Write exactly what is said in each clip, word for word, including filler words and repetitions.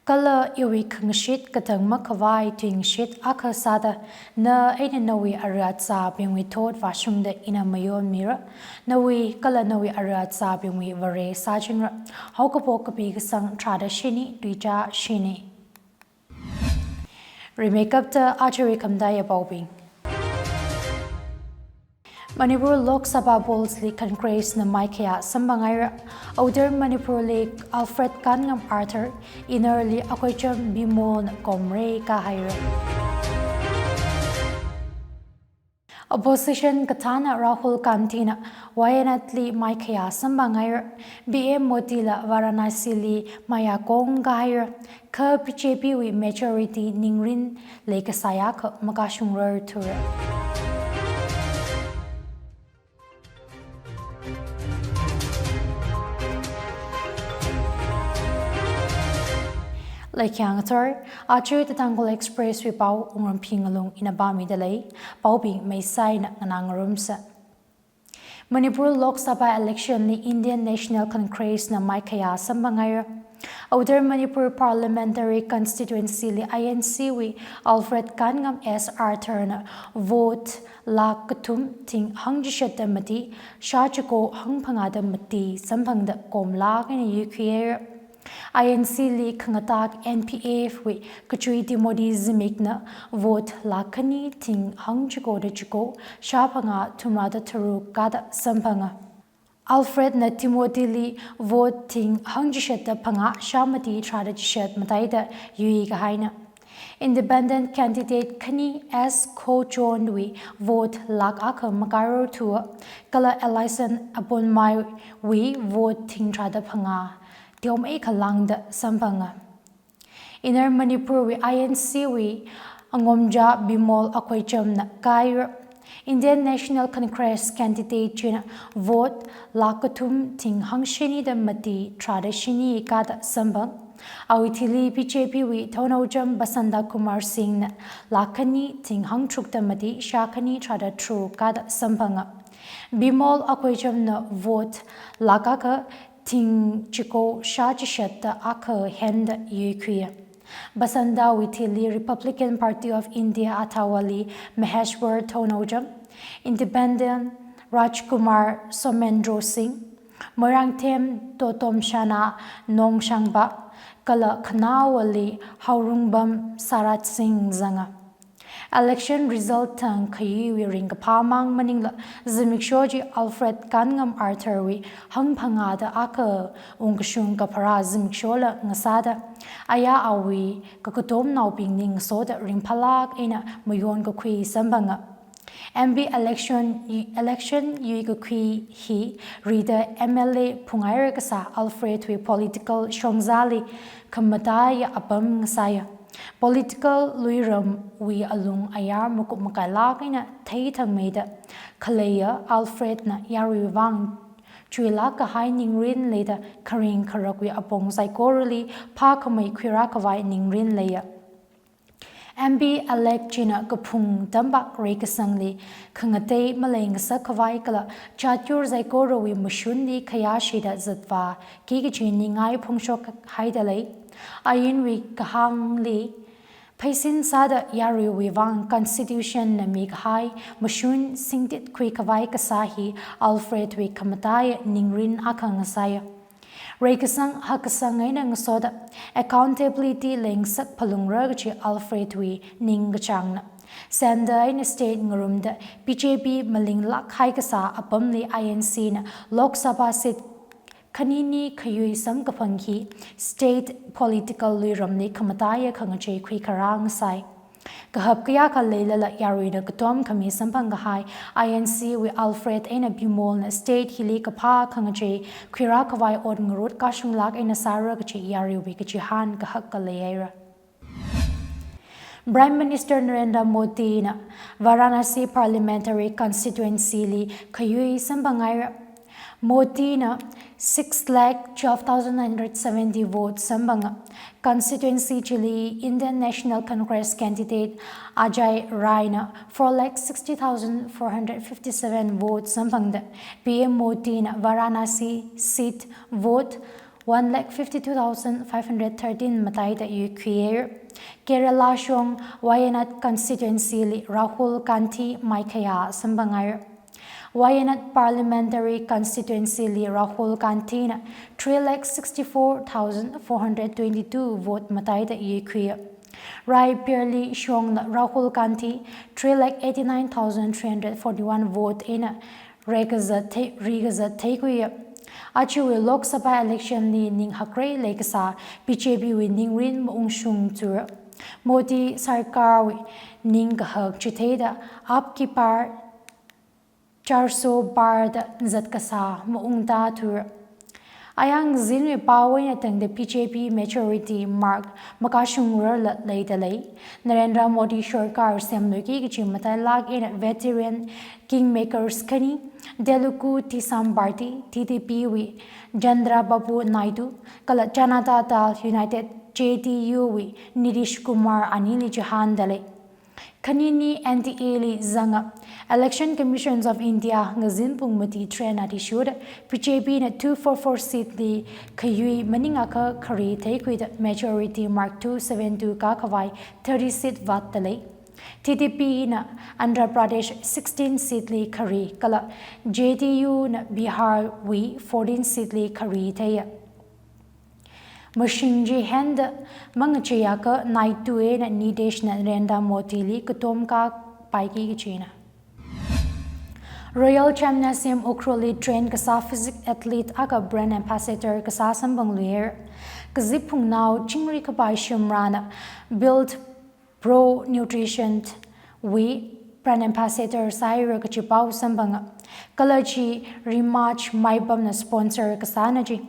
Kala iwui khangashit katang makhavai tuingashit akha sāda, na eina nawui ara azābingwui thot vāshungda ina mayonmira, nawui kala nawui ara azābingwui Vare sāchingra. Haokaphok kapi kasang tharāda shini, tuichā shini. Rimeikapta ajawui khamataiya paobing. Manipur Lok Sabha Bowls li Congress na maikhayā samphanghaira. Outer Manipur li Alfred Kanngam Arthur, Inner li Akhoicham Bimol na komrei kāhaira. Opposition kathāna Rahul Gandhi na Wayanad li maikhayā samphanghaira. P M Modi la Varanasi li mayākong kāhaira. Kha B J P wui majority ningrin leikasā akha makashungrarthura. Leikhyang athor, aja The Tangkhul Express wui pao Wungramphi Ngalung ina pāmida lei, paobing meisaina nganā ngarumsa. Manipur Lok Sabha election li Indian National Congress na maikhayā samphanghaira. Outer Manipur Parliamentary Constituency li I N C wui Alfred Kanngam S Arthur na vote lakh kathum thing hangchishatda mati, shāchiko hangphangāda mati samphangda komlāk eina yuikhuihaira. I N C li khangatāk N P F wui kachui Timothy Zimik na vote lakh khani thing hangchikoda chiko, shāphangā thumrāda tharuk kāda samphanga. Alfred na Timothy li vote thing hangchishatda phangā, shāmati tharāda chishat mataida yuikahaina. Independent candidate khani S Khochon wui vote lakh akha makārar thua, kala Ellison Aponmai wui vote thing tharāda phangā teomeikha lāngda samphanga. Inner Manipur wui I N C wui Angomja Bimol Akhoicham na kāhaira. Indian National Congress candidate china vote lakh kathum thing hangshinida mati tharāda shini kāda samphang. Awui thili B J P wui Thounaojam Basanta Kumar Singh na lakh khani thing hangtharukda mati, shākhani tharāda tharuk kāda samphanga. Bimol Akhoicham na vote lakh akha thing chiko shāchishatda akha henda yuikhuiya. Basanta wui thili Republican Party of India Athawale li Maheshwar Thounaojam, Independent Rajkumar Somendro Singh, Moirangthem Totom Shana Nongshangpa, kala Khanaowa li Haorungbam Sarat Singh zanga. Election result thang khayuiwui ringkaphā mang maningla, zimiksho chi Alfred Kanngam Arthur wui hangphangāda akha ungkashung kapharā zimikshola ngasāda, aya awui kakatomnaobingli ngasoda ringphālāk eina mayonkakhui samphanga. M P election, election yuikakhui hi rida M L A phunghaira kasā Alfred wui political shongzali khamataiya apam ngasāya. Political luiramwui alung ayar makup makailāk eina theithangmeida khaleiya Alfred na yaruiwui vang chuilāk kahai ningrin leida kharing kharakwui apong saikorali phākhamei khuirākhavai ningrin leiya. M P elect china kaphung tampak reikasangli khangatei maleingasak khavai kala chatyur saikorawui mashunli khayāshida zatvāki kachi ningai phongshok haida lei. Ainwui kahāngli pheisin sāda yaruiwui vang Constitution na mikahai mashun singtit khuikhavai kasā hi Alfred wui khamataiya ningrin akha ngasāya. Reikasang hakkasang eina ngasoda accountability leingasak phalungra kachi Alfred wui ningkachāngna. Centre eina state ngarumda B J P malinglāk kahai kasā apamli I N C na Lok Sabha seat khanini khayui samkaphang hi state political luiramli khamataiya khangachei khuikharā ngasai. Kahap kayākha leilala yaruina katom khami samphang kahai I N C wui Alfred eina Bimol na state hili kaphā khangachei khuirākhavai ot ngarut kashunglāk eina sāra kachi yaruiwui kachihān kahak khaleihaira. Prime Minister Narendra Modi na Varanasi Parliamentary Constituency li khayui samphanghaira. Modi na six lakh twelve thousand nine hundred seventy vote samphanga. Constituency chili Indian National Congress candidate Ajay Rai na four lakh sixty thousand four hundred fifty-seven vote samphangda, P M Modi na Varanasi seat vote one lakh fifty-two thousand five hundred thirteen mataida yuikhuiya. Kerala shong Wayanad constituency li Rahul Gandhi maikhaya samphanga. Wayanad parliamentary constituency li Rahul Gandhi na three lakh sixty-four thousand four hundred twenty-two vote mataida yuikhuiya. Raipur li shongna Rahul Gandhi three lakh eighty-nine thousand three hundred forty-one vote eina rikazat thei-, rikazat theikhuiya. Ajawui Lok Sabha election li ninghakra leikasā B J P wui ningrin maungshungthura. Modi sarkarwui ningkahak chitheida Aap Ki Baat char so paar da zatkasā maungtāthura. Ayang zinwui pao eina tangda B J P majority mark makashungrarla leidalei. Narendra Modi sarkar semluiki kaji matailāk eina veteran kingmakers khani, Telugu Desam Party, T D P wui Chandrababu Naidu, kala Janata Dal United, J D U wui Nitish Kumar anili chihāndalei. Khanini N D A li zanga. Election Commissions of India ngazin pung mati tren athishurda B J P na two four four seat li khayui maningakha khari theikhuida majority mark two seven two kakhavai thirty seat vātdalei. T D P na Andhra Pradesh sixteen seat li khari kala J D U na Bihar wui fourteen seat li khari theiya. Mashing chi henda mangacheiakha Naidu eina Nitish na Narendra Modi li katomkā paiki kajina. Royal Gymnasium Ukhrul li train kasā physique athlete akha brand ambassador kasā samphangluiya. Kazip phungnao chingri khavai shimrana Build Pro Nutrition wui brand ambassador sāhaira kaji pao samphanga. Kala chi Rematch Maipam na sponsor kasāna chi.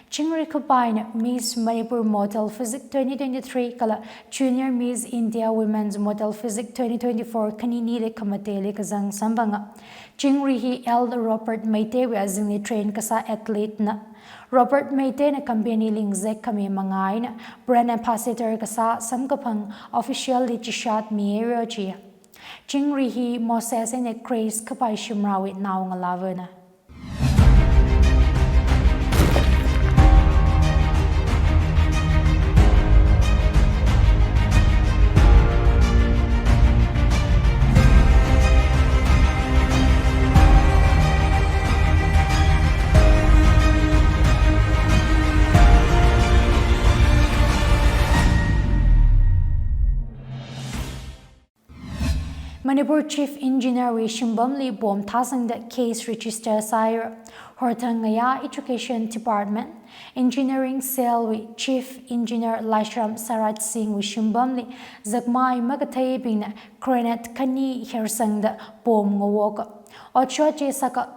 Chingri khavai na Miss Manipur Model Physique twenty twenty-three kala Junior Miss India Women's Model Physique twenty twenty-four khanini li khamateli kazang samphanga. Chingri hi L Robert Meitei wui azingli train kasā athlete na. Robert Meitei na company li ngazek khami manga eina brand ambassador kasā samkaphang official li chishat mihaira jiya. Chingri hi Moses eina Grace khavai shimrawui naongalāvana. Manipur Chief Engineer wui shimpamli bomb thāsangda case register sāhaira. Horthang ngayā Education Department, Engineering Cell wui Chief Engineer Laishram Sarat Singh wui shimpamli zakmai makatheibingna grenade khani hersangda bomb ngawoka. Otshot chi sāka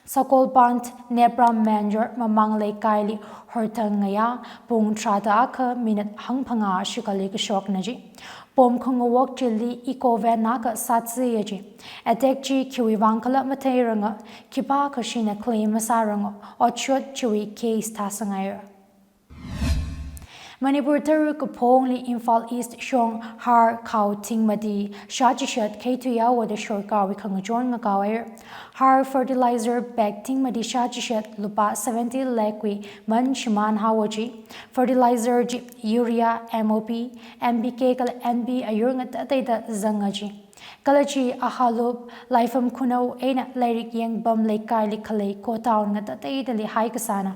Sakolband Nepra Manjor mamang leikaili horthang ngayā pung tharāda akha minute hangphangā shikali kashokna chi. Bomb khangawok chili eco van akha sāthuiya chi. Attack chi khiwui vang khala matheiranga, khipākhashina claim masāranga, otshot chiwui case thāsanghaira. Manipur tara̱ kaphongli Imphal East shong har khao thingmati shāchishat khuithuiya wada sorkarwui khangachon ngakaohaira. Har fertilizer bag thingmati shāchishat lupā seventy lakh wui man shimānhaowa chi. Fertilizer chi urea, M O P, N P K kala N P ayur ngatateida zanga chi. Kala chi Ahalup, Laifam Khunou eina Lairik Yangpam leikaili khalei godown ngatateidali haikasāna.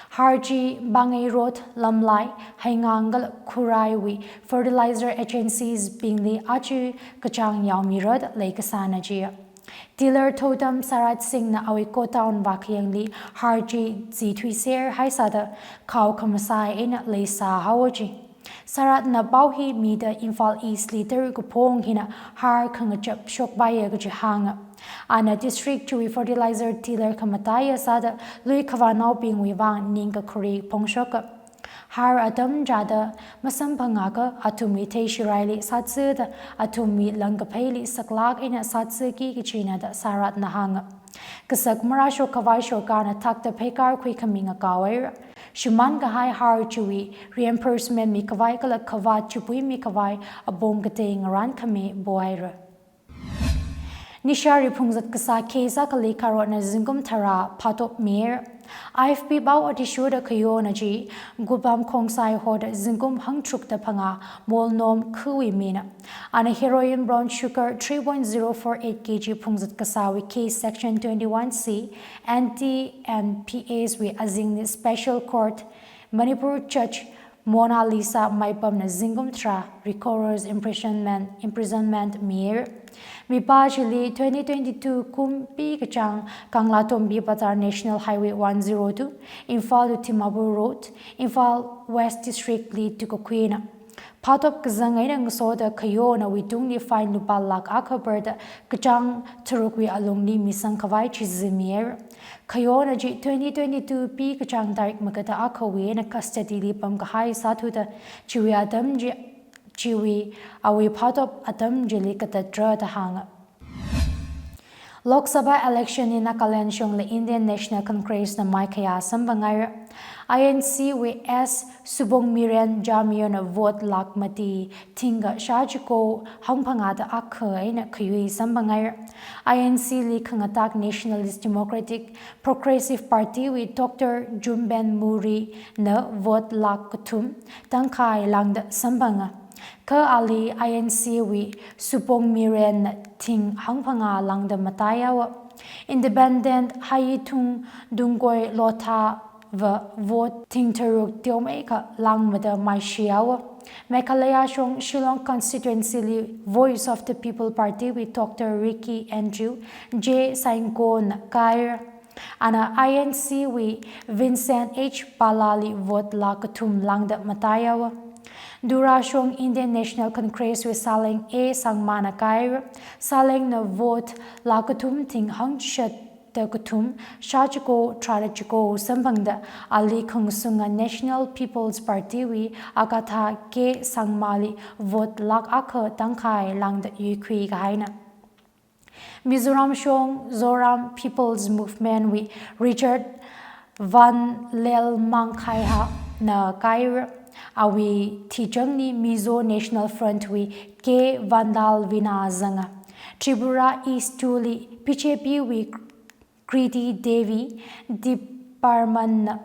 Har chi Bangei Road, Lamlai, Heingang kala Khuraiwui fertilizer agencies bingli aja kachāng yaomira da leikasāna jiya. Dealer Thotam Sarat Singh na awui godown vākhayangli har chi zithuiser haisāda khao khamasai eina leisāhaowa chi. Sarat na pao hi mida Imphal East li tara̱ kaphong hina har khangachap shokpaiya kaji hānga. Ana district chiwui fertilizer dealer khamataiya sāda lui khavānaobingwui vang ningkakhari phongshoka. Har atam chāda masamphangakha athumwui theishiraili sāthuda athumwui langkapheili saklāk eina sāthuki kajina da Sarat na hānga. Kasak marāshok khavai sorkarna thakta pheikar khuikhami ngakaohaira. Shimānkahai har chiwui reimbursement mikhavai kala khavāt chipui mikhavai apong katei ngarānkhami pohaira. Nishari phungzat kasā case akhali kharona zingkum tharā phatop mir. I F P pao athishurda khayona chi, Gupam Khongsai hoda zingkum hangtharukda phangā Molnom khawui mina. Ana heroin brown sugar three point zero four eight K G phungzat kasāwui case section twenty-one C, N T N P As wui azingli special court, Manipur judge Mona Lisa Maipamna zingkum tharā rigorous imprisonment, imprisonment mir. Mipā chili twenty twenty-two kum pikachang Kanglatongbi Bazar National Highway one zero two, Imphal to Dimapur Road, Imphal West District li tukakhuina. Phatop kazang eina ngasoda khayonawui tungli fine lupā lakh akha perda kachāng tharukwui alungli misang khavai chizi mir. Khayona chi twenty twenty-two pikachang tarik magada akhawui eina custody li pamkahai sāthuda chiwui atam chi, chiwui awui phatop atam chili katatra da hānga. Lok Sabha election li Nagaland shongli Indian National Congress na maikhayā samphang haira. I N C wui S Supongmiren Jamir na vote lakh mati thingkha shāchiko hangphangāda akha eina khayui samphang haira. I N C li khangatak Nationalist Democratic Progressive Party wui Doctor Jumben Murry na vote lakh kathum tangkhai lāngda samphanga. Kha ali I N C wui Supongmiren na thing hangphangā lāngda matai haowa. Independent Hayithung Dungkoi Lotha va vote thing tharuk teomeikha lāngmada maishi haowa. Meghalaya shong Shillong constituency li Voice of the People Party wui Doctor Ricky Andrew J Saingkon na kaira. Ana I N C wui Vincent H Pala li vote lakh kathum lāngda matai haowa. Tura shong Indian National Congress wui Saleng A Sangma na kaira. Saleng na vote lakh kathum thing hangchishat da kathum shāchiko tharāda chiko samphangda ali khangasunga National People's Party wui Agatha K Sangma li vote lakh akha tangkhai lāngda yuikhui kahaina. Mizoram shong Zoram People's Movement wui Richard Vanlalmangkhaiha na kaira. Awui thichangli Mizo National Front wui K Vandalvina zanga. Tripura East two li B J P wui Kriti Devi Debbarman na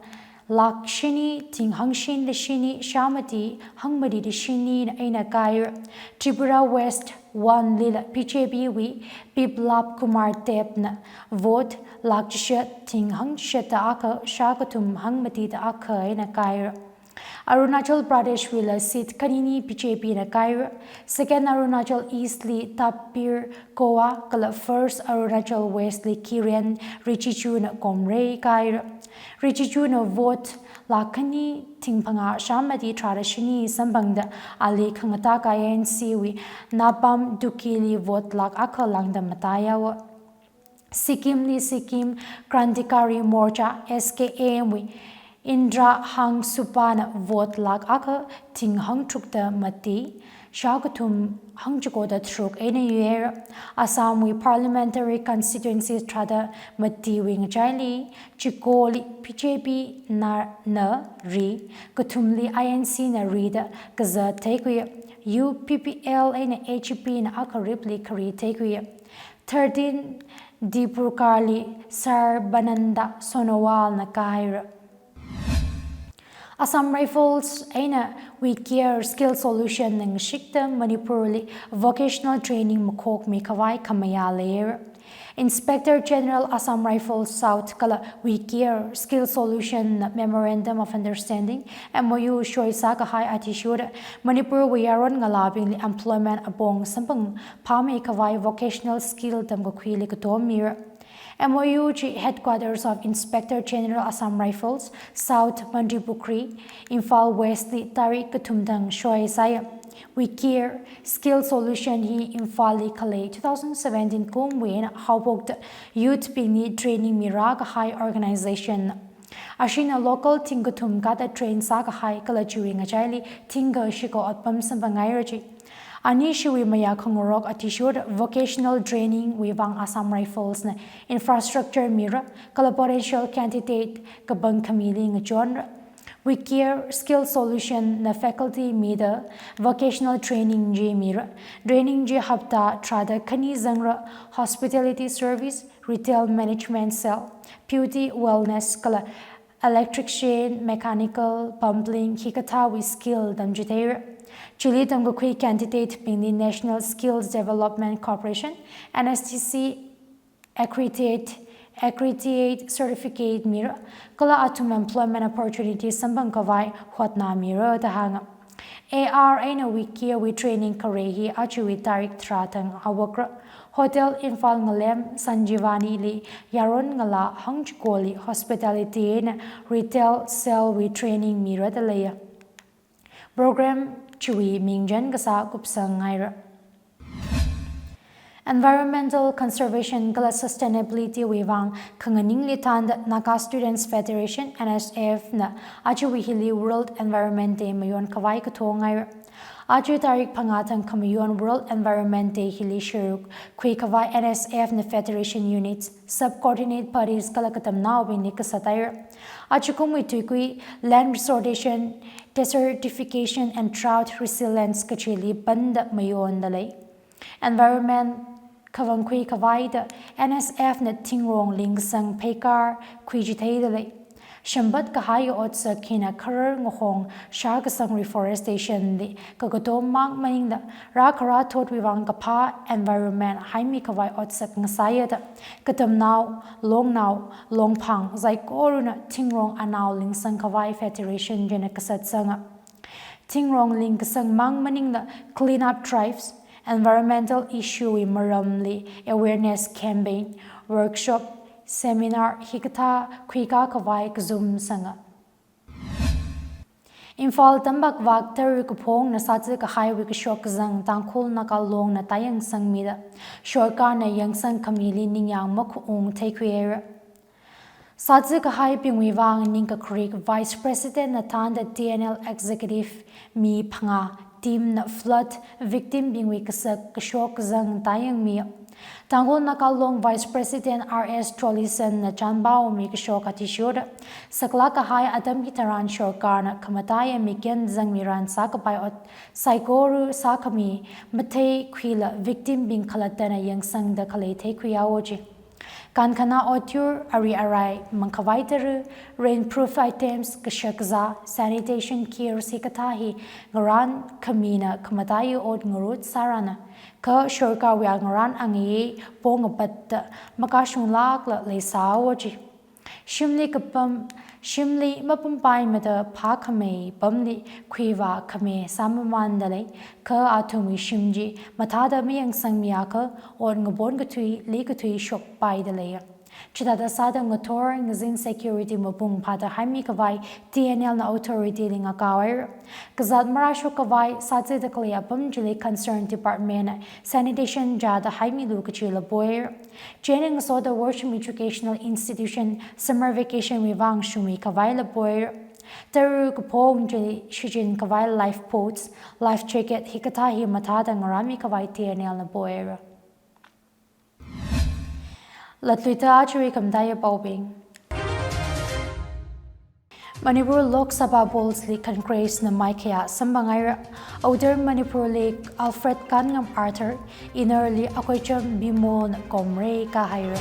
lakh shini thing hangshini da shini shāmati hangmati da shini na eina kaira. Tripura West one lila B J P wui Biplab Kumar Deb na vote lakh chishat thing hangchishat da akha shākathum hangmati da akha eina kaira. Arunachal Pradesh wuila seat khanini B J P na kaira. Second Arunachal East li Tapir Kowa kala First Arunachal West li Kiren Rijiju na komrei kaira. Rijiju na vote lakh khani thing phangā shāmati tharāda shini samphangda ali khangatak I N C wui Napam Duki li vote lakh akha lāngda matai haowa. Sikkim li Sikkim Krantikari Morcha, S K M wui Indra Hangsupa na vote lakh akha thing hangtharuk da mati shākathum hangchiko da tharuk eina yuihaira. Assam wui parliamentary constituency tharāda matiwui ngachaili chikoli B J P na, na ri, kathumli I N C na ri da kazat theikhuiya. U P P L eina A G P na akha ripli khari theikhuiya. Thirteen Dibrugarh li Sarbananda Sonowal na kahaira. Assam Rifles eina WeCare Skill Solution na ngashikta Manipur li vocational training makhokmi khavai khamayā leira. Inspector General Assam Rifles South kala WeCare Skill Solution na Memorandum of Understanding, M O U, soi sākahai athishurda Manipur wui yaron ngalābingli employment apong samphang phāmi khavai vocational skill tamkakhuili katom mira. M O U chi Headquarters of Inspector General Assam Rifles, South Mantripukhri, Imphal West li tarik kathum thang soi sāya. WeCare Skill Solution hi Imphal li khalei two thousand seventeen kumwui eina haophokta youth bingli training mirākahai organization na. Ashina local thingkathum kathāda train sākahai kala chiwui ngachaili thingkha shiko otpam samphang haira chi. Anishiwui mayā khangarok athishurda vocational training wui vang Assam Rifles na infrastructure mira kala potential candidate kapang khamili ngachonra. WeCare Skill Solution na faculty mida vocational training chi mira. Training chi hapta tharāda khani zangra, hospitality service, retail management sale, beauty, wellness kala electrician, mechanical, plumbing hikathāwui skill tamchitheira. Chili tamkakhui candidate bingli National Skills Development Corporation, N S D C, accredited, accredited certificate mira, kala athum employment opportunity samphang khavai hotnāmira da hānga. A R eina WeCare wui training khare hi ajawui tarik tharā thang awakra. Hotel Imphal ngalem Sanjeevani li yaron ngalā hangchukoli hospitality eina retail sale wui training mira da leiya. Program chiwui ming chān kasā kupsang haira. Environmental conservation kala sustainability wui vang khanganingli thānda Naga Students Federation, N S F na ajawui hili World Environment Day mayon khavai kathong haira. Aja tarik phangā thang khamayon World Environment Day hili sharuk khui khavai N S F na federation units, subordinate bodies kala katamnaobingli kasat haira. Ajakumwui tuikui land restoration, desertification and drought resilience kachili panda mayonda lei. Environment khavangkhui khavaida N S F na thingrong lingkasang pheikar khuichitheida lei. Shambat kahai otsak hina kharar ngahong shākasang reforestation li kakatom mang maningda rākhara thotwui vang kaphā environment haimi khavai otsak ngasāya da katamnao, longnao, longphang saikorana thingrong anao lingsang khavai federation china kasat sanga. Thingrong lingkasang mang maningla clean up drives, environmental issue wui maramli awareness campaign, workshop, seminar hikathā khuikā khavai kazum sanga. Imphal tampak vak tara kaphongna sātsi kahaiwui kashok kazang Tangkhul Naga Long na tayangsangmida, sorkarna yangsang khamili ningyāng makhaung theikhuihaira. Sātsi kahaibingwui vang ningkakrik Vice President na thānda T N L Executive mi phangā team na flood victim bingwui kasak kashok kazang tayangmi. Tangkhul Naga Long Vice President R S Tolison na chānpaomi kashok athishurda, saklāk kahai atam hitharan sorkarna khamataiya mikyan zangmiran sākapai ot saikora sākhami matheikhuila victim bing khalattana yangsangda khalei theikhuiya oji. Kankhana otyur, ari arai mangkhavai tara, rainproof items, kashakazā, sanitation gears hikathā hi ngaran khamina khamataiya ot ngarut sārana, kha sorkarwui angaran angayi pongapatta makashunglākla leisā oji. Shimli kapam, shimli mapampaimada phākhamei pamli khuivā khamei sāmamanda lei, kha athumwui shim chi mathāda mayangsangmiakha ot ngapon kathuili kathui shokpaida leiya. Chithāda sāda ngathor ngazin security mapung phāda haimi khavai T N L na authority li ngakao haira. Kazāt marāshok khavai sātsida khalei apam chili concerned department na sanitation chāda haimilu kachila poira. Chieina ngasoda Worshim Educational Institution summer vacation wui vang shungmi khavaila poira. Tara kaphong chili shichin khavai lifeboats, life jacket hikathā hi mathāda ngarānmi khavai T N L na poira. Latluida ajawui khamataiya paobing. Manipur Lok Sabha polls li Congress na maikhayā samphang haira. Outer Manipur li Alfred Kanngam Arthur, Inner li Akoicham Bimol na komrei kāhaira.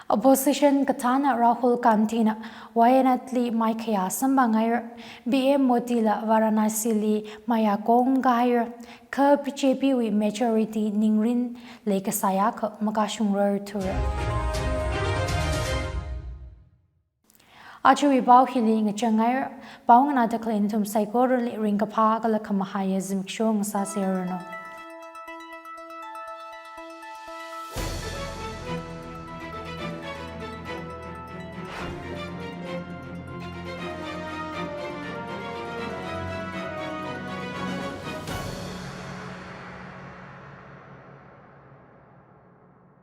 Opposition kathāna Rahul Gandhi na Wayanad li maikhayā samphang haira. P M Modi la Varanasi li mayākong kāhaira. Kha B J P wui majority ningrin leikasā akha makashungrar thura. Ajawui pao hili ngachang haira. Pao nganāda khalei nathum saikorali ringkaphā kala khamahaiya zimiksho ngasāserranu.